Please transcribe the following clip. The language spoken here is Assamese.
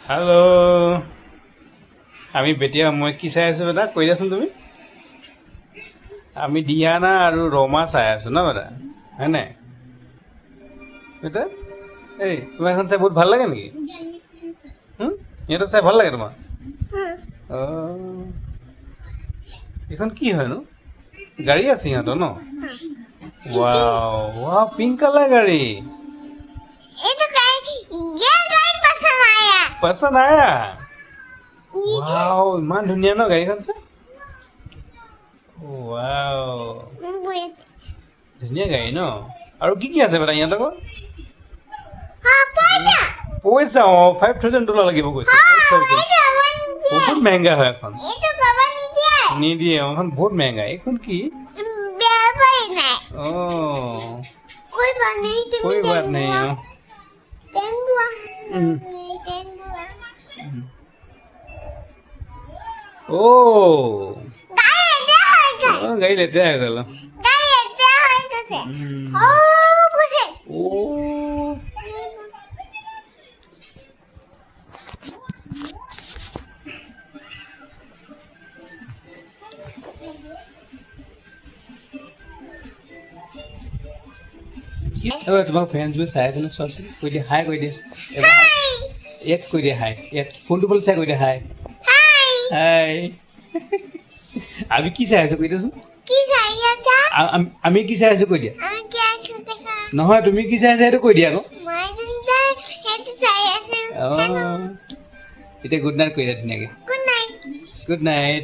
হেল্ল', আমি বেতিয়া মই কি চাই আছোঁ বেটা? কৈ দিয়াচোন তুমি। আমি ডিয়ানা আৰু ৰমা চাই আছোঁ ন বেটা, হয় নাই বেটা? এই তোমাৰ এখন চাই বহুত ভাল লাগে নেকি? হুম? ইহঁতক চাই ভাল লাগে তোমাৰ? অঁ, এইখন কি হয়নো? গাড়ী আছে সিহঁতৰ ন? ৱাও ৱাও, পিংক কালাৰ গাড়ী। ये तो गाड़ी, ये गाड़ी पसंद आया। पसंद आया। ৱাও, ইমান ধুনীয়া ন গাড়ীখন চাই? ৱাও। ধুনীয়া গাড়ী ন? আৰু কি কি আছে বেটা ইহঁতৰ? हाँ, पैसा। পইচা, অঁ, $5,000 লাগিব কৈছে, 5,000। বহুত মেহেংগা হয় এখন। ये तो बाबा नहीं दिया। নিদিয়ে, অঁ, এখন বহুত মেহেংগা। এইখন কি? व्यापारी नहीं। অঁ। कोई बात नहीं, তুমি कोई बात नहीं, অঁ। तेंदुआ। तेंदुआ। অ'। গাড়ী এতিয়া হৈ গ'ল। অঁ, গাড়ী লেতেৰা হৈ গ'ল। গাড়ী এতিয়া হৈ গৈছে। অ' গৈছে। অ'। এবাৰ তোমাক ফ্ৰেণ্ডছবোৰ চাই আছে নে? চোৱাচোন, কৈ দিয়া, হাই কৈ দিয়া এবাৰ, হাই। ইয়াত কৈ দিয়া হাই, ইয়াত ফোনটো ফালে চাই কৈ দিয়া হাই। হাই। হাই। আমি কি চাই আছো কৈ দিয়াচোন। কি চাই আছা? আমি কি চাই আছো কৈ দিয়া। আমি কি আছো দেখা। নহয়, তুমি কি চাই আছা সেইটো কৈ দিয়া আকৌ। মই যোনটা সেইটো চাই আছো। অঁ, এতিয়া গুড নাইট কৈ দিয়া ধুনীয়াকৈ। Good night. Good night.